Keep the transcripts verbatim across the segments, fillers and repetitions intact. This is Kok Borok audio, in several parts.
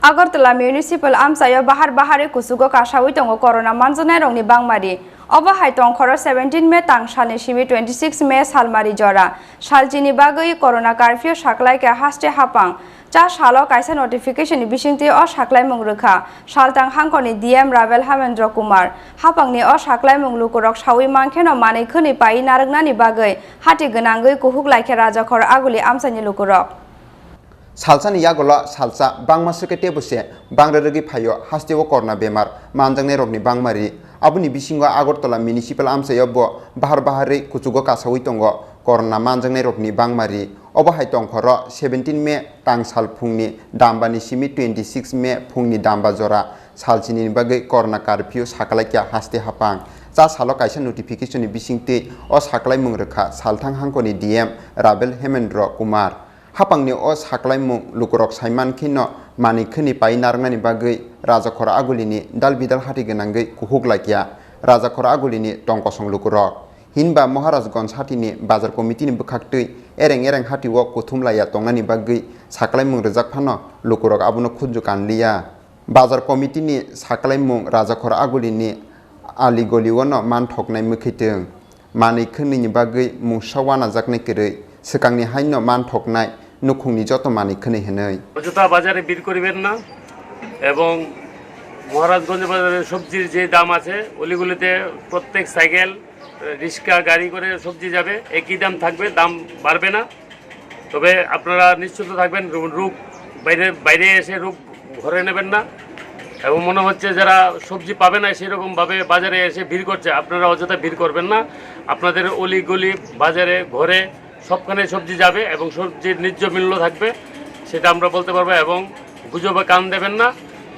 Agartala Municipal amchaio bahar bahari kuchugo kasawi tongo corona manjaknairokni bangmari. Obo hai tongkhoro seventeen May tang salni simi twenty six May salmari jora. Salchini bagwi corona curfew saklaikha haste hapang. Cha salo kaisa notification ni bisingtwi o saklaimung rwkha Salthang hangkoni D M Rabel Hamendra Kumar. Hapangni o saklaimung lukurok sawi mankheno manwi khwnwi paiwi narwknani bagwi hati gwnangwi kuhuk laikha Rajakhor Aguli amchaini lukurok. Salsani yagulo salsa bangma swkhe teibo se bangra rwgwi phaio hasteo corona bemar manjaknairokni bangmari. Aboni bisingo Agartala Municipal amchaio bo bahar bahari kuchugo kasawi tongo corona manjaknairokni bangmari. Obo hai tongkhoro seventeen May tang sal phungni dambani simi twenty six May phungni damba jora salchinini bagwi corona curfew saklaikha haste hapang. Cha salo kaisa notification ni bisingtwi o saklaimung rwkha Salthang hangkoni D M Rabel Hemendra Kumar. Hapangni o saklaimung lukurok saimankheno manwi khwnwi paiwi narwknani bagwi Rajakhor Agulini dal bidal hati gwnangwi kuhuk laikha Rajakhor Agulini tongkosong lukurok. Hinba Maharajganj hatini bazar committee ni bwkhaktwi ereng ereng hatio kuthum laiya tongnani bagwi saklaimung rwjak phano lukurok abono khunju kanliya. Bazar committee ni saklaimung Rajakhor Agulini ali golio no manthoknai mwkhwitwng. Manwi khwnwini bagwi mungsa wanajaknai kwrwi swkangni haino manthoknai nukhungni joto manwi khwnwi hwnwi. অযথা বাজারে ভিড় করবেন না এবং মহারাজগঞ্জ বাজারে সবজির যে দাম আছে, অলিগলিতে প্রত্যেক সাইকেল, রিক্সা, গাড়ি করে সবজি যাবে, একই দাম থাকবে, দাম বাড়বে না। তবে আপনারা নিশ্চিন্ত থাকবেন, রো-, রোগ বাইরে, বাইরে এসে রোগ ঘরে নেবেন না। এবং মনে হচ্ছে যারা সবজি পাবে না, সেরকমভাবে বাজারে এসে ভিড় করছে, আপনারা অযথা ভিড় করবেন না। আপনাদের অলি গলি, বাজারে, ঘরে সবখানে সবজি যাবে এবং সবজির ন্যায্য মূল্য থাকবে, সেটা আমরা বলতে পারবো। এবং গুজবে কান দেবেন না,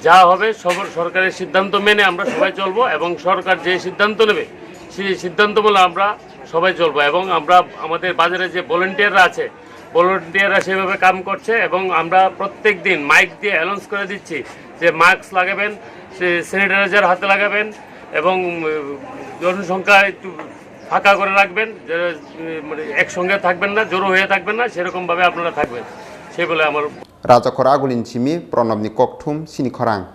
যা হবে সব সরকারের সিদ্ধান্ত মেনে আমরা সবাই চলবো এবং সরকার যে সিদ্ধান্ত নেবে সেই সিদ্ধান্ত মতো আমরা সবাই চলবো। এবং আমরা আমাদের বাজারে যে ভলেন্টিয়াররা আছে, ভলেন্টিয়াররা সেভাবে কাম করছে এবং আমরা প্রত্যেক দিন মাইক দিয়ে অ্যানাউন্স করে দিচ্ছি যে মাস্ক লাগাবেন, সে স্যানিটাইজার হাতে লাগাবেন এবং, উম, জনসংখ্যা একটু ফাঁকা করে রাখবেন, যে, উম, মানে একসঙ্গে থাকবেন না, জড়ো হয়ে থাকবেন না, সেরকমভাবে আপনারা থাকবেন, সেই বলে আমার Rajakhor Agulini simi Pranabni kokthum sini khorang.